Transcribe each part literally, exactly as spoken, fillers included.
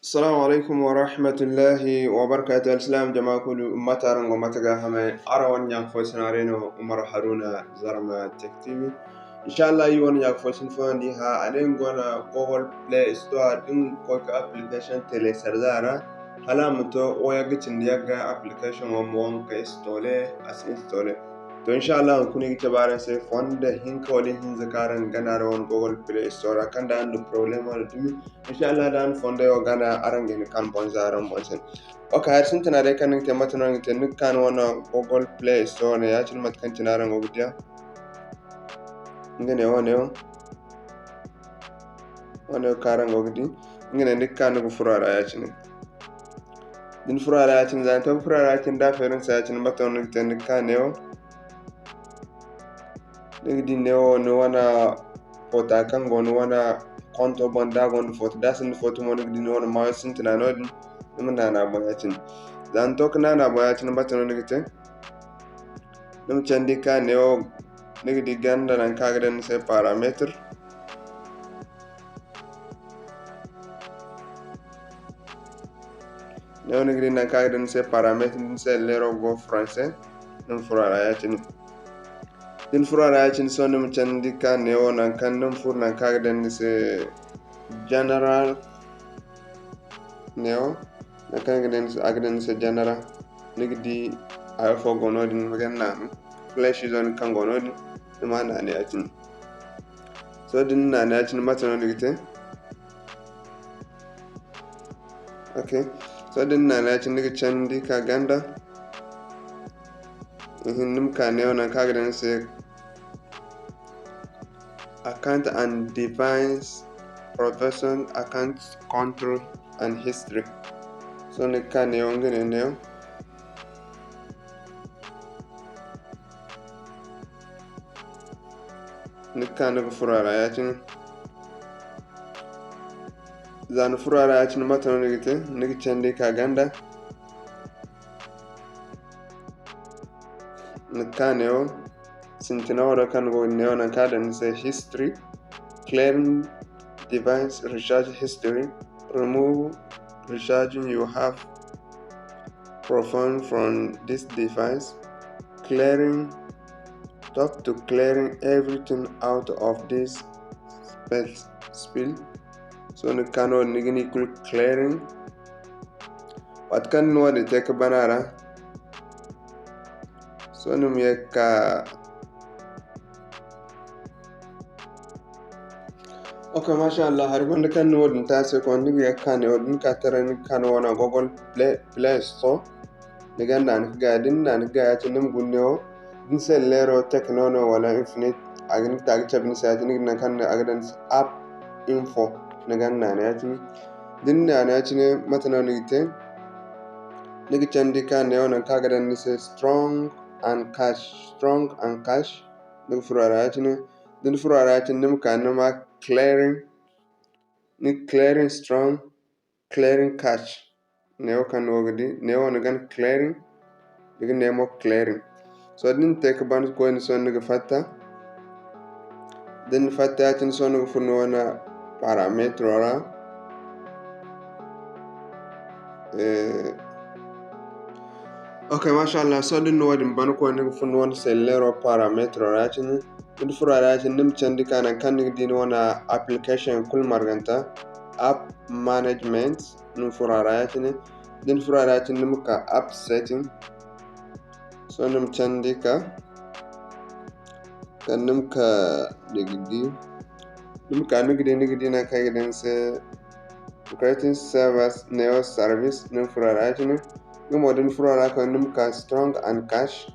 Assalamu alaikum wa rahmatullahi wa barakatuh. Alsilaam jama kulu, mate araŋ go, mate ga hamay? Araŋ wane ɲa fo sinaray no, Umar Haruna, Zarma Tech T V. Inshallah, iri wane ɲa fo sin fo ni ha, a ne nga wane Google Play Store din, koy ka application télécharger a ra, hala a ma to waya ga cindi yagga application wo ma wane ka installe, a si installe. To, inshallah, hunkuna iri ga cabe araŋ se fondo hinka wala hinza kaŋ araŋ ga gana araŋ wane Google Play Store ra, kaŋ da araŋ du problème wala dumi. Inshallah, da araŋ fondo yaŋ gana, araŋ ga hin ka ni boŋ za araŋ boŋ se. Ok, hari sintina day kaŋ ni ga te, mate no ni ga te? Ni ga ka ni wane Google Play Store ne, ya-cine mate kaŋ cine araŋ go ga diya. Nga ne wo, ne wo. Wane wo kaŋ araŋ go ga di, nga ne ni ga ka ni ga furo a ra ya-cine. Da ni furo a ra ya-cine, za ni to ga furo a ra ya-cine, da a feeri ni se ya-cine, mate no ni ga te? Ni ga ka ne wo, ni ga di ne wo, ni wane foto kaŋ go ni wane konto boŋ, da a gonda foto, da a sinda foto mo, ni ga di ni wane maayo sintina no-din, ni ma naana a boŋ ya-cine. Za ni to ga naana a boŋ ya-cine, mate no ni ga te? Ni ma candi ka ne wo, ni ga di ganda nangu kaŋ a ga daŋ ni se paramètre. Ne wo ni ga di nangu kaŋ a ga daŋ ni se paramètre, ni se leero go français, ni ma furo a ra ya-cine. Da ni furo a ra ya-cine, sohõ ni ma candi ka ne wo nangu kaŋ ni ma furo nangu kaŋ a ga daŋ ni se général. Ne wo, nangu kaŋ a ga daŋ ni se général, ni ga di hayo fo go no-din, ni ga naanu. Flèche izo din kaŋ go no-din, ni ma naanu ya-cine. Sohõ da ni naanu ya-cine, mate no ni ga te? Ok. Sohõ da ni naanu ya-cine, ni ga candi ka ganda. Ihin, ni ma ka ne wo nangu kaŋ a ga daŋ ni se account and device, profession, account, control and history. Sohõ ni ga ka ne wo, nga ne ne wo. Ni ga ka ni ga furo a ra ya-cine. Za ni furo a ra ya-cine, mate no ni ga te? Ni ga candi ka ganda. Ni ga ka ne wo, sintina wo do kaŋ ni go ga ne wo, nangu kaŋ a daŋ ni se history, clearing device research history, remove research you have performed from this device, clearing, top to clearing everything out of this space spill. Sohõ ni ga ka no-din, ni ga ni kulu clearing. Waati kaŋ ni na wo-din te ka ban a ra, sohõ ni ma ye ka ka. Ok, masha Allah, hari banda kaŋ ni wo-din te a se, koy ni ga ye ka ka ne wo-din ka taray, ni ga ka ni wane Google Play, Play Store. Ni ga naanu ka gaya, da ni naanu ka gaya ya-cine, ni ma guna ne wo, da ni se leero Tecno no wala Infinix, a ga ni ga cabe ni se ya-cine, ni ga naŋ kaŋ a ga daŋ ni se app info, ni ga naanu ya-cine. Da ni naanu ya-cine, mate no ni ga te? Ni ga candi ka ne wo nangu kaŋ a ga daŋ ni se strong and cache, strong and cache. Ni ga furo a ra ya-cine. Da ni furo a ra ya-cine, ni ma ka ni ma clearing, ni clearing strong, clearing cache. Ne wo kaŋ ni go ga di, ne wo ni ga clearing, ni ga ne mo clearing. Sohõ da ni te ka ban koyne, sohõ ni ga fatta. Da ni fatta ya-cine, sohõ ni ga furo ni wane parametro ra. Eh, ok, masha Allah, sohõ da ni na wo-din ban koyne, ni ga furo ni wane selleero parametro ra ya-cine. Da ni furo a ra ya-cine, ni ma candi ka naŋ kaŋ ni ga di ni wane application kulu marganta, app management, ni ma furo a ra ya-cine. Da ni furo a ra ya-cine, ni ma ka app setting. Sohõ ni ma candi ka, kala ni ma ka, ni ga di, ni ma ka, ni ga di, ni ga di naŋ kaŋ i ga daŋ ni se creating servers, ne wo service, ni ma furo a ra ya-cine. Nga mo da ni furo a ra koy, ni ma ka strong and cache.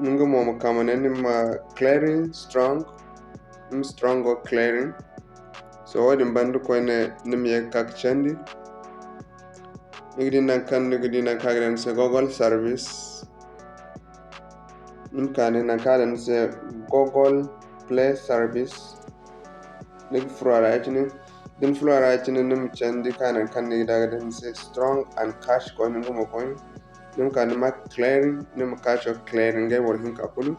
Nga mo ma ka ma ne ni ma clearing strong, ni ma strong go clearing. Sohõ wo-din banda koyne, ni ma ye ka ka candi. Ni ga di naŋ kaŋ, ni ga di naŋ kaŋ a ga daŋ ni se Google service. Ni ma ka ne naŋ kaŋ a daŋ ni se Google Play service. Ni ga furo a ra ya-cine. Da ni furo a ra ya-cine, ni ma candi ka naŋ kaŋ ni ga di a ga daŋ ni se strong and cache koyne, nga mo koyne. Ni ma ka ni ma clearing, ni ma cache clearing, ngey boro hinka kulu.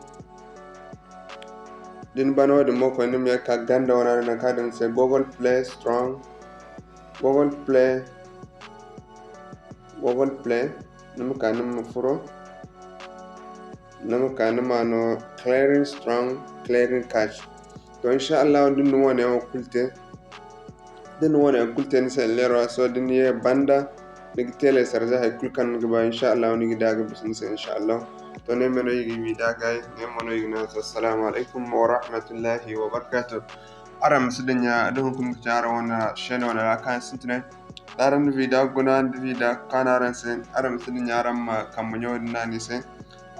Da ni ban wo-din mo koyne, ni ma ye ka ganda wana naŋ kaŋ a daŋ ni se Google Play strong Google Play, Google Play, ni ma ka ni ma furo, ni ma ka ni ma no clearing strong, clearing cache. To, insha Allah, da ni na wo-ne wo kulu te, da ni na wo-ne wo kulu te ni se leero ra, sohõ da ni ye banda, ni ga télécharger hay kulu kaŋ ni ga ba, insha Allah, ni ga di a ga bisa ni se, insha Allah. To, ne me no i ga wi da gay, ne mo no i ga ne, assalamu alaikum wa rahmatullahi wa barakatuh. Araŋ ma si dinya da hunkuna ga ci araŋ wane chaîne wane ra kaŋ sintinay. Da araŋ na video guna nda video kaanu araŋ se, araŋ ma si dinya araŋ ma kambe ɲo din naanu i se.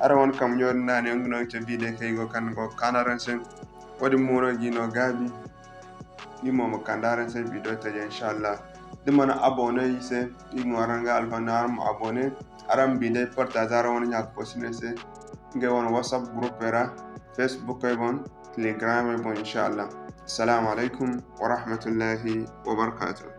Araŋ wane kambe ɲo din naanu yaŋ ga no ga cabe video kaŋ i go ga kaanu go ga kaanu araŋ se. Wo-din mo no ga i no gaabi. I mo ma kande araŋ se video taji, insha Allah. Da mana abonné i se, i ga ŋwaaray araŋ ga alfaham araŋ ma abonné. Araŋ ma video partager araŋ wane ɲa-ka-fo-siney se, ngey wane WhatsApp group ra, Facebook ay boŋ, Telegram ay boŋ, insha Allah. Assalamu alaikum wa rahmatullahi wa barakatuh.